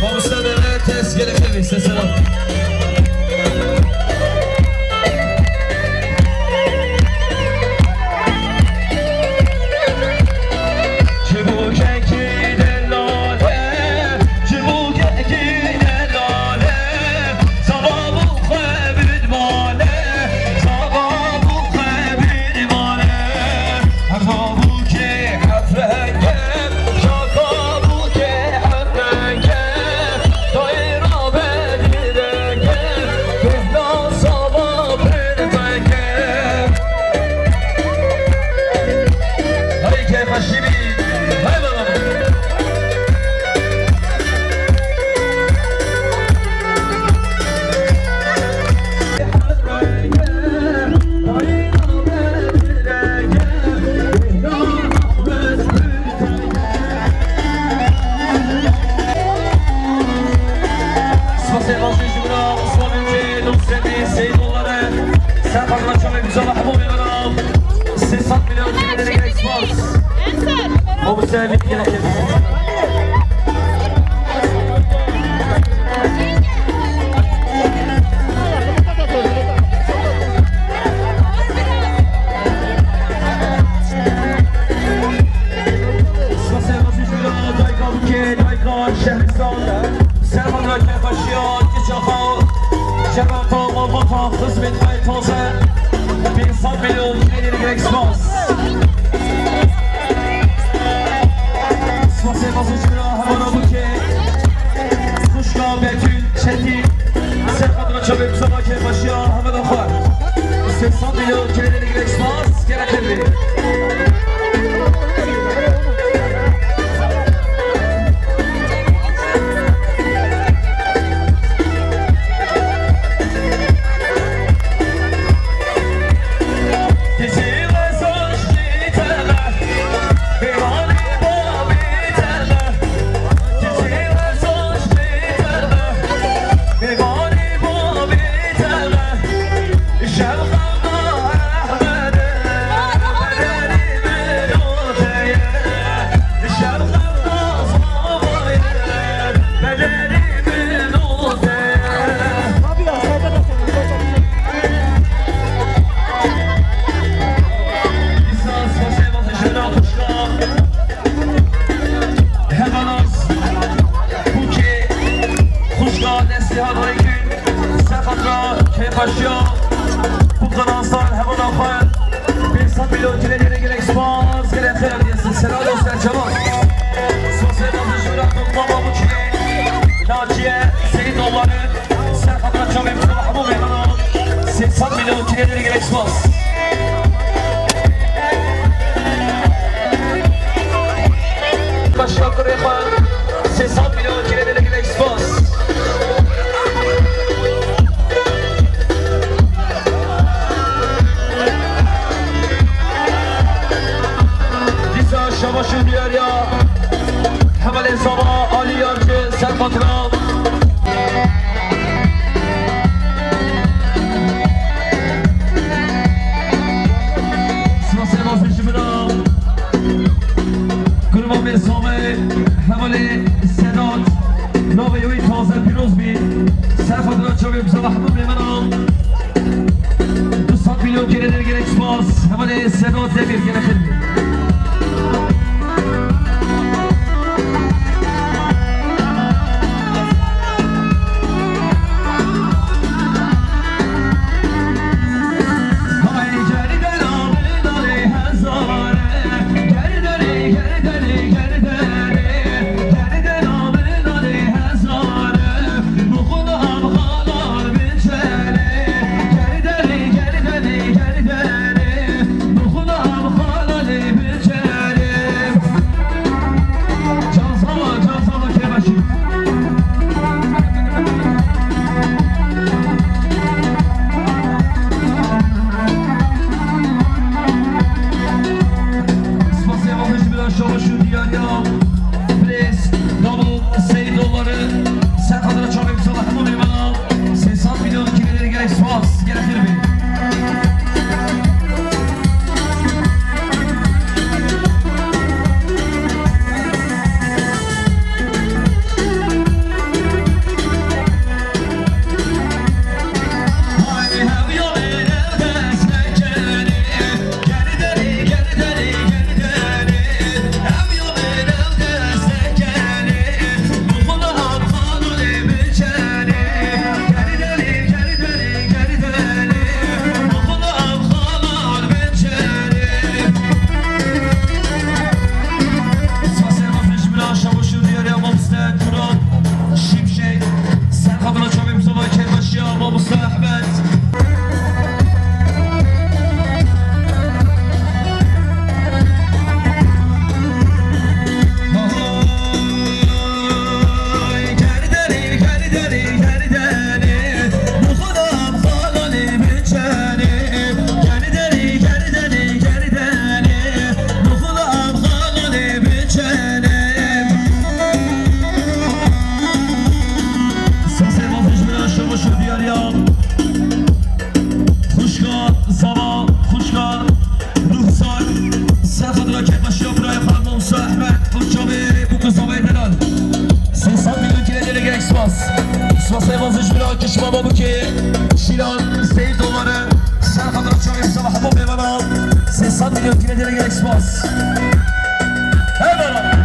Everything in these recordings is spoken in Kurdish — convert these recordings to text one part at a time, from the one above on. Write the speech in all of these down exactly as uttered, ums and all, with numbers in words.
Mamoste Mehmet, tez gelek evi, selam. Spasê Xwedê ji bo Osman Ülke, Nusretî, Seydollare, Serkan Raçavê, Güzel Mahmûdê ve sê sed milyon T L'lere gerek spas. O bu sebebi gerek. Spasê Xwedê ji bo Dayka Bûkê, Dayka Şehristan, Serkan Raçavê, Paşiya, Çaxa, Şevata, Malbata, Xizmet, Taze, pênc sed milyon T L'lere gerek spas. Spasê Xwedê ji bo Hevana Bûkê, Xwişka Betül Çetin, Serkan Raçavê, Güzel Bûkê, Paşiya, Hevana xwe. Sê sed milyon T L'lere gerek spas, gerek evi. Hevalas, Bûkê, Xwişka, Neslihan, Aygün, Serkan Raçavê, Paşiya, Bûka Nasar, Hevala xwe, pênc sed milyon T L'lere gerek spas, gerek xêr diyesin. Selam olsun, selam. Sosyal Meclis Doktor Bûkê, Naciye, Seydollare, Serkan Raçavê, Mahmûd Meydan, sê sed milyon T L'lere gerek spas. Paşiya kurê xwe, sê sed milyon T L'lere gerek spas. Gelin gelin spas. Hemen Sedat Demir gelin. Spasiya xwe ji bila şaş û diyariya Prens, Davul, Seydoları, ser xatira çavê misala hemû mêvana, sê sed milyon kî gelê gelek spas, gelek xêr be. Spas ê xwe ji min re Şaweş û diyariya mamoste Turan Şimşek. Ser xatira çavê Mustafa Kerbaşiya mamoste Ehmed. Sasê mafij bira şemiş û diyariya. Xwişka Zava, xwişka Ruhsar, ser xwe dira kek baş ya birayê xwe Mûsa Ehmed, Xurçavê, Bûk û Zavayê delal. Sê sed milyon kî gelê gelek spas. Spasê mafij bira kişma babukê Şîlan, Seyîd Doları, ser xwe dira çavê Musa Mehbûb Mêvana. Sê sed milyon kî gelê gelek spas. Hep beraber.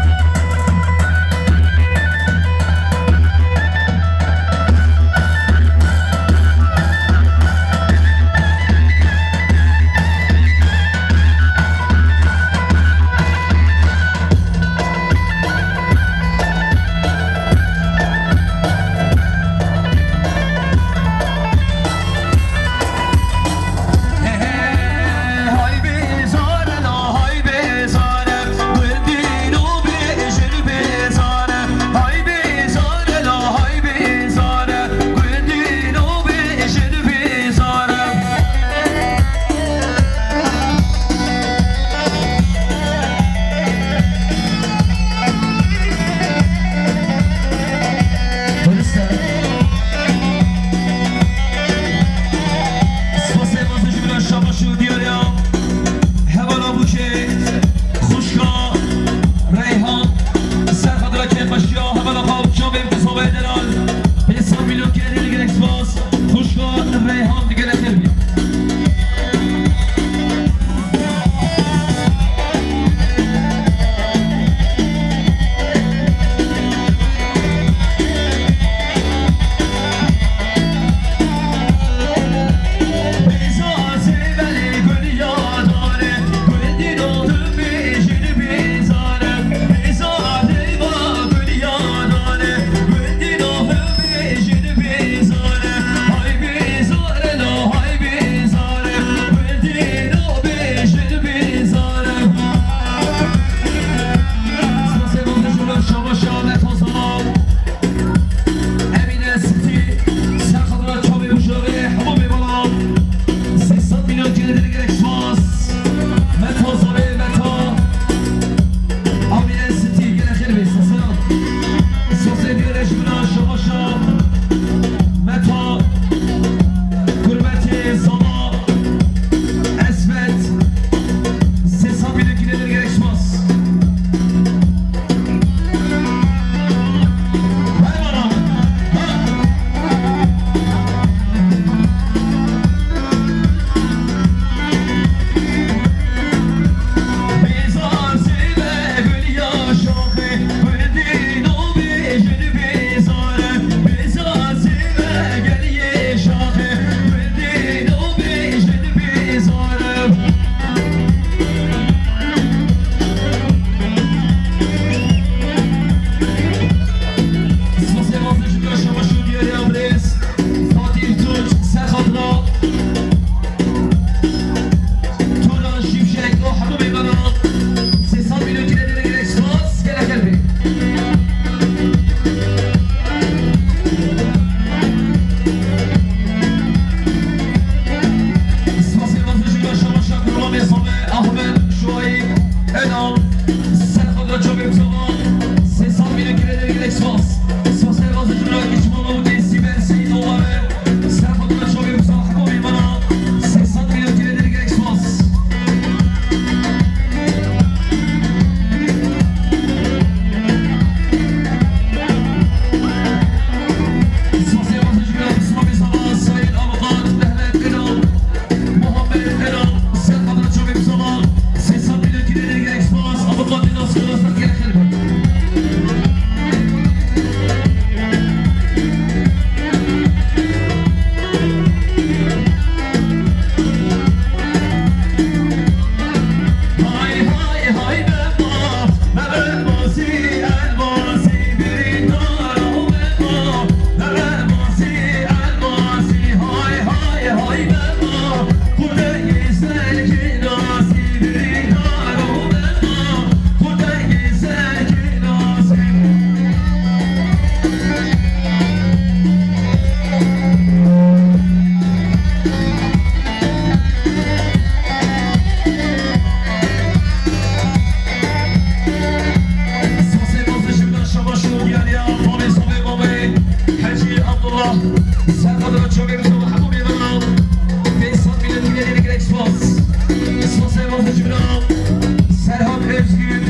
Serhat Özgür,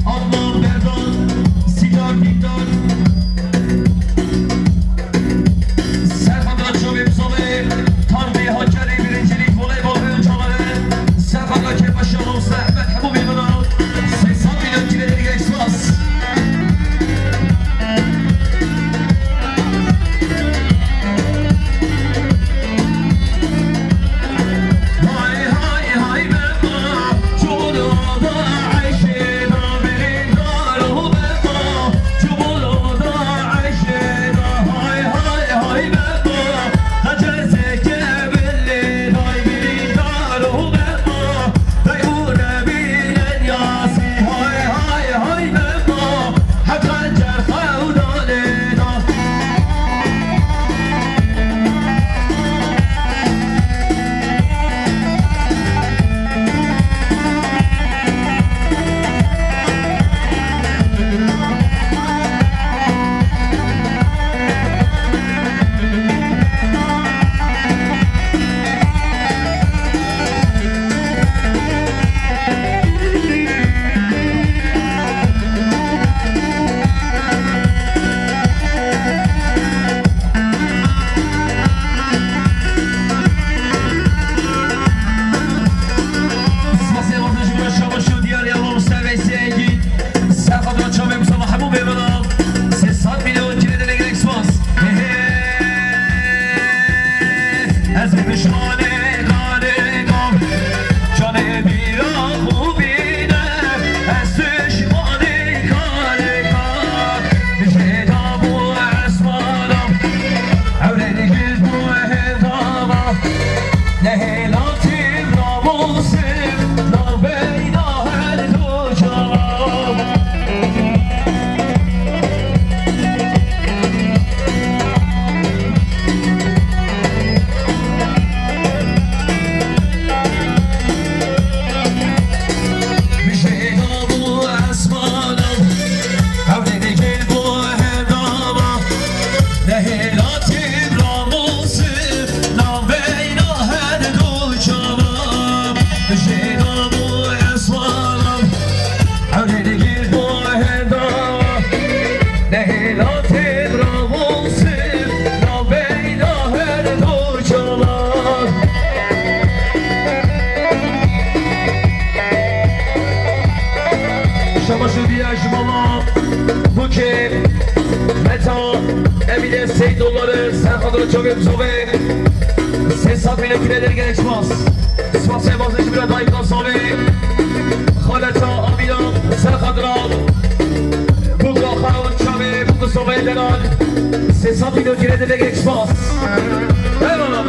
Adnan Berdan, Sinan Dindar. Serhat Çavê Mizavê, Tanrı Hacerê birincilik voleybol oyuncuları. Serhat Rakip Başkanı Ahmet Hemumi Bina, seksen milyon T L'leri geçmez. Spasê vatan ji bo şabaş û diyarê Allah'ım seveyse engîn. Serhat Çavê Mustafa hemû mêvanan. Sê sed milyon T L'leri gerek spas. He he. Ez bêmişanê garê gam. Canê bîra xwe bîne. Ez tişmanê karê kar. Jê da bû esmana. Ewlê digil bû hêdana. Nehêla tîm namusim. Navbeyna her du çavan. Nehêla têd ramosim, navbeyna her du çavan. Şabaş û diya ji mala Bukê, Meta, Emine Seydoğulları, Serhat Çavê Mizovê, Sesat Milletine dergen spas. Spasê vazgeçmira dayika Savê, Xaleta Amîna, Serhat Ral, Buka Xaun Çavê, Buka Savê Delal, Sesat Milletine dergen spas. Eyvallah.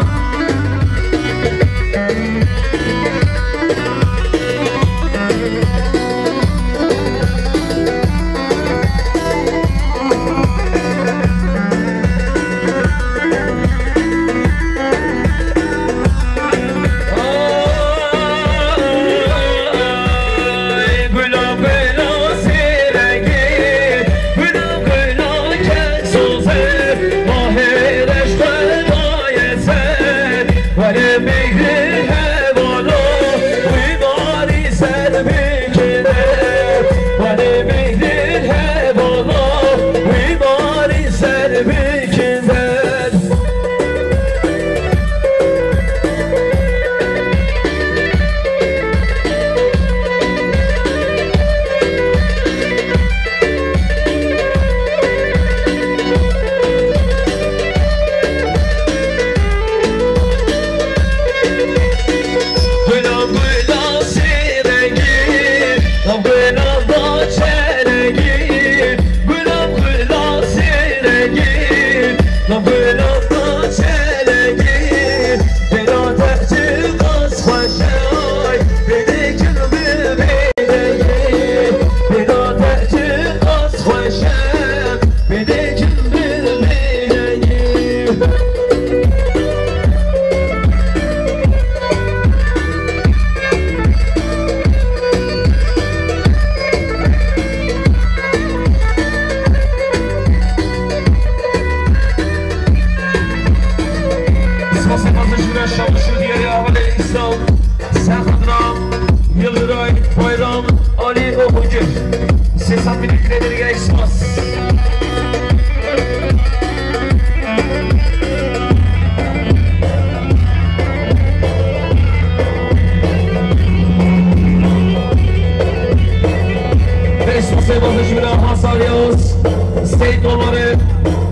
Doları,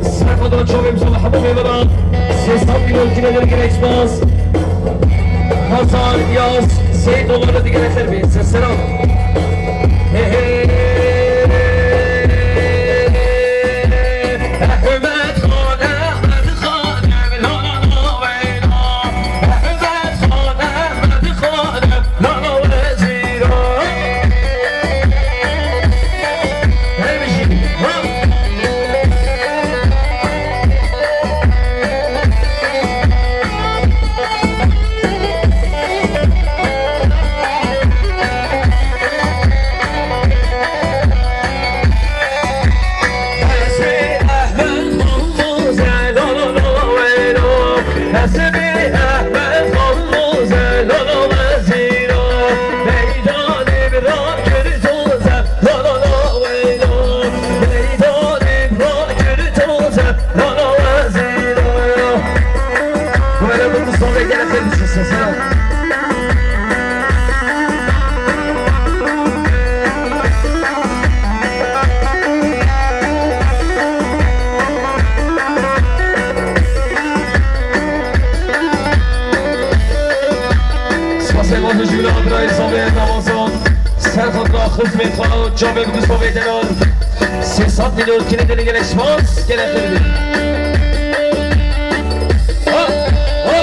Serhat Çavê Mizan, hemû mêvanan sê sed milyon kîlometre gerek spas. Hazar yaz sê doları digere xêr bê. Seseran. He he. Ahmet Xan, Ahmet Xan, la la la la. Ahmet Xan, Ahmet Xan, la la wezîra. Hemşî, ha. Böyle mutlu sonra gel efendim, sesine. Spasê Xwedê ji wî re birayê Zavê Ramazan. Ser xwe bira xizmê xwe, çavê bi gusto vê deran. Sê sed milyon kîne gelek spas, gelek xêr bê. Ha, ha.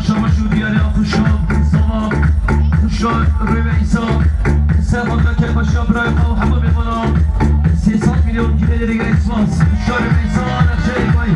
Şabaş û diyarê Xuşan, Zava, Xuşan, Rümeysa, Serhat ve Kerbaşa, birayê xwe û hemû mêvanan sê sed milyon kîne lêrê gerek spas. Xuşan, Rümeysa, Nexşeyê Bay.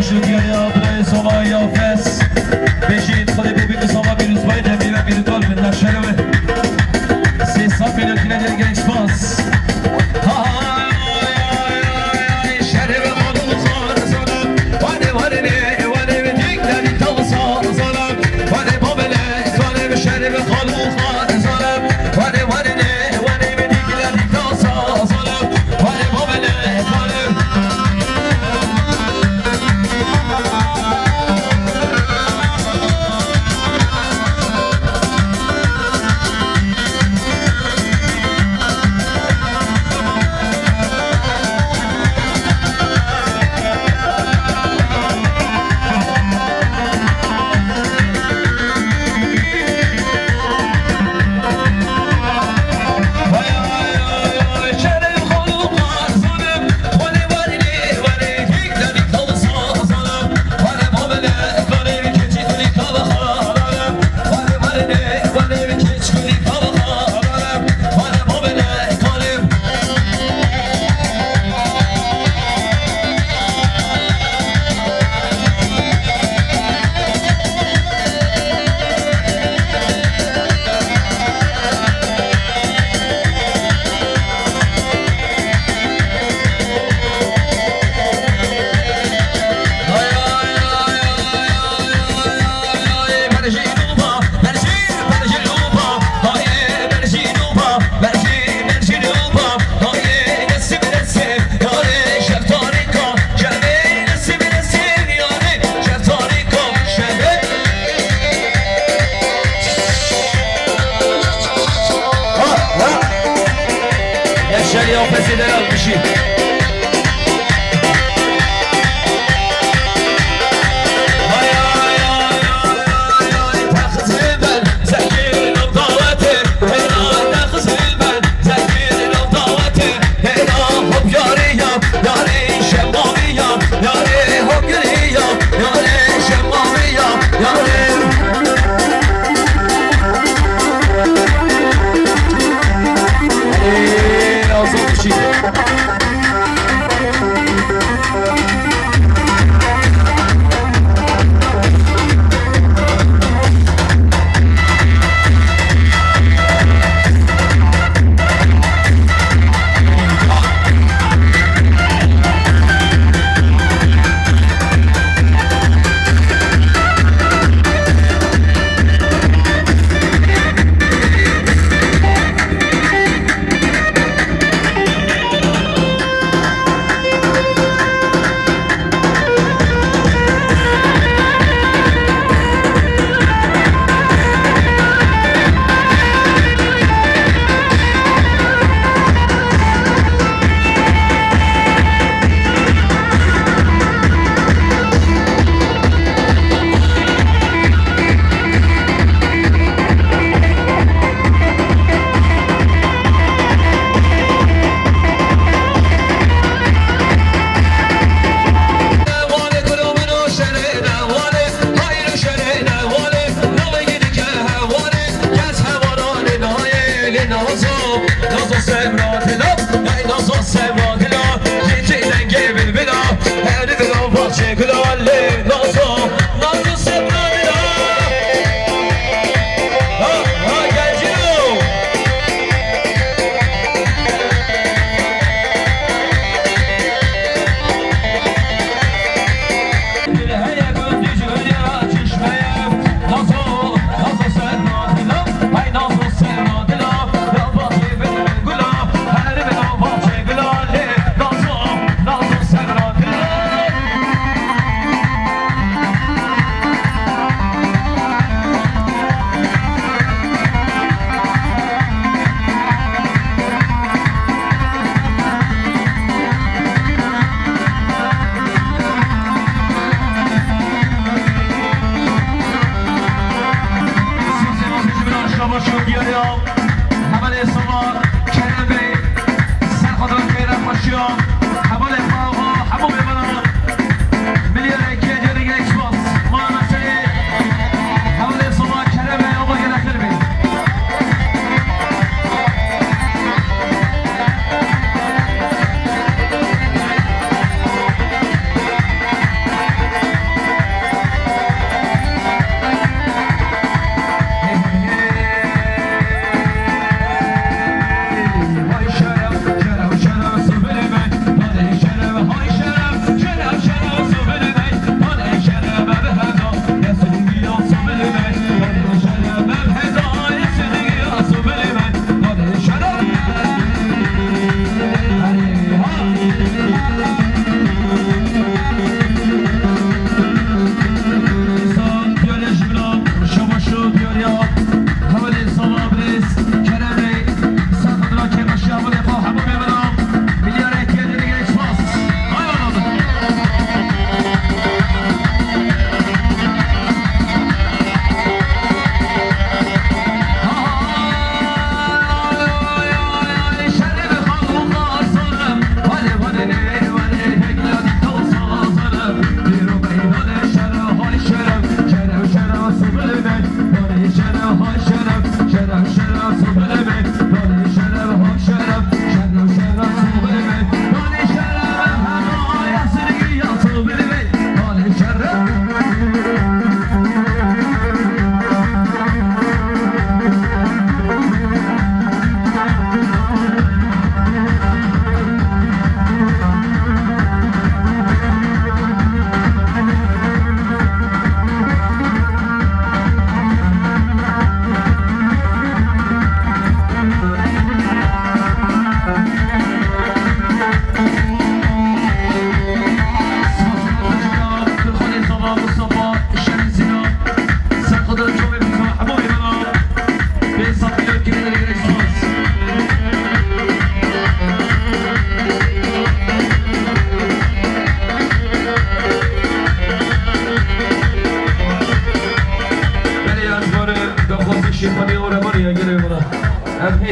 Şukiya ya birayê Soma ya Fes. Bêjî Xwedê bibî Soma pîrozbayî de mîve mîrî kal min, ne şerê we. Sê sed milyon kîle gelek gelek spas. Yaşar ya, pes eder alkışı.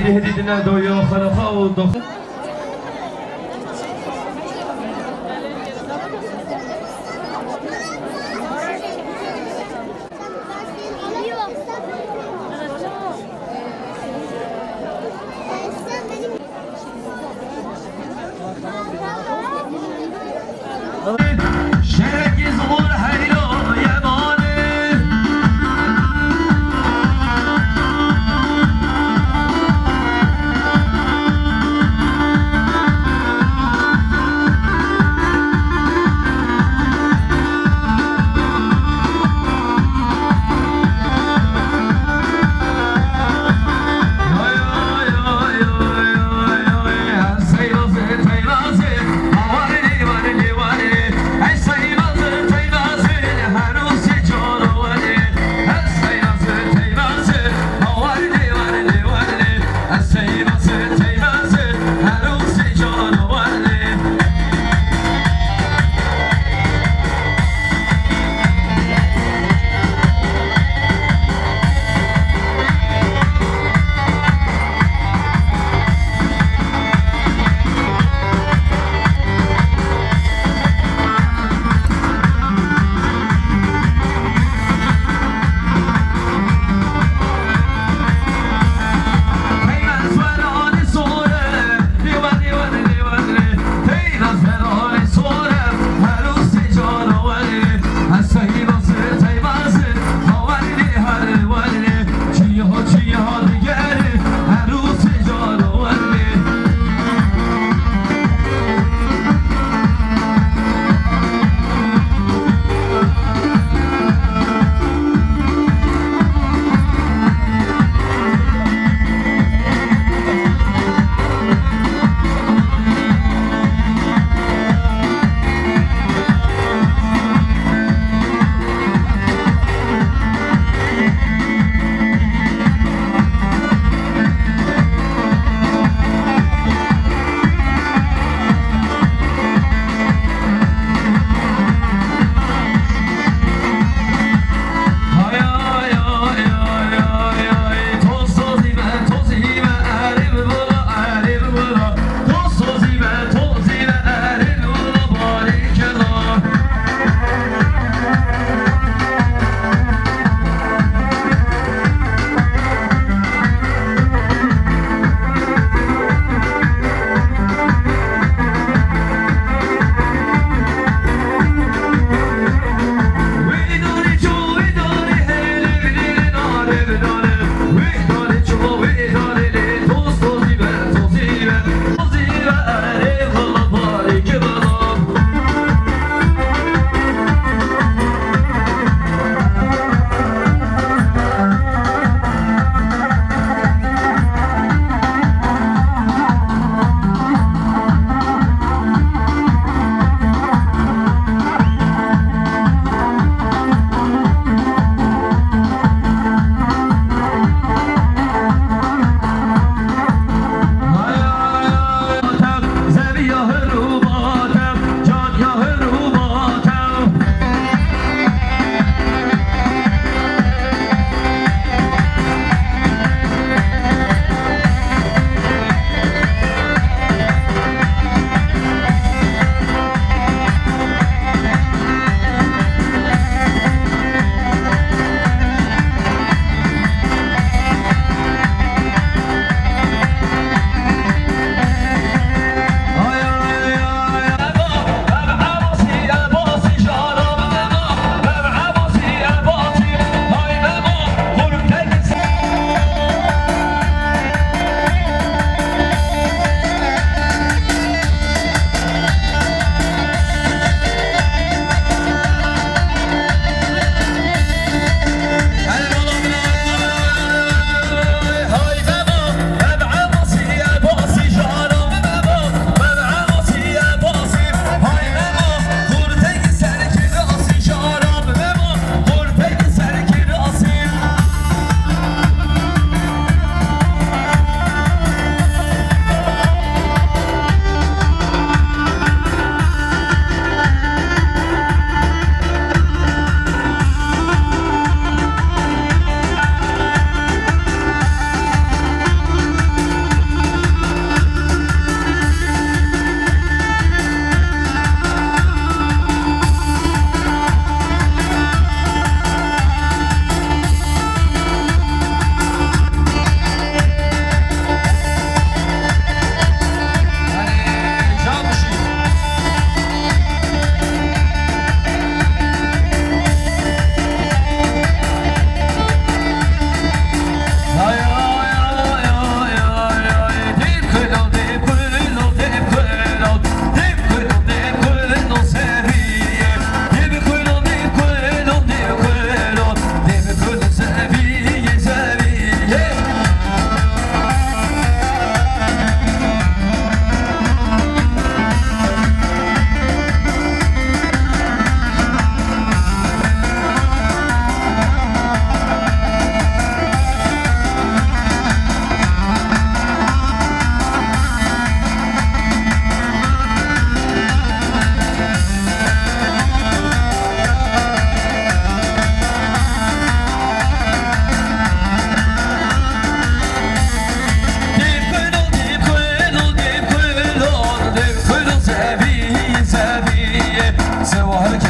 Hêdî dine doyo xwe li xwe û dox- Şerekî zor heylo yemane.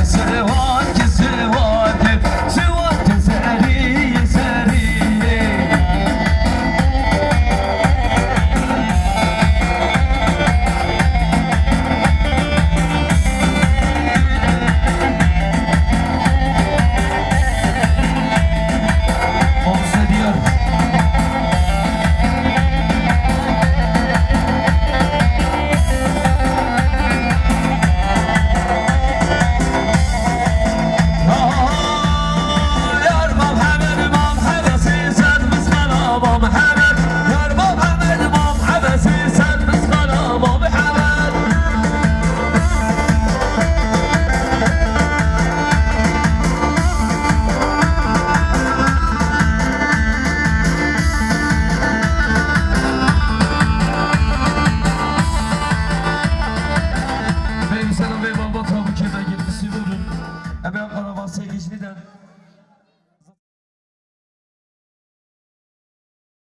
Siwak, siwak, siwak serî, serî. Bey, selam bey, bamba tabu kena girmesi vurun. Ebe Ankara Vası'ya geçmeden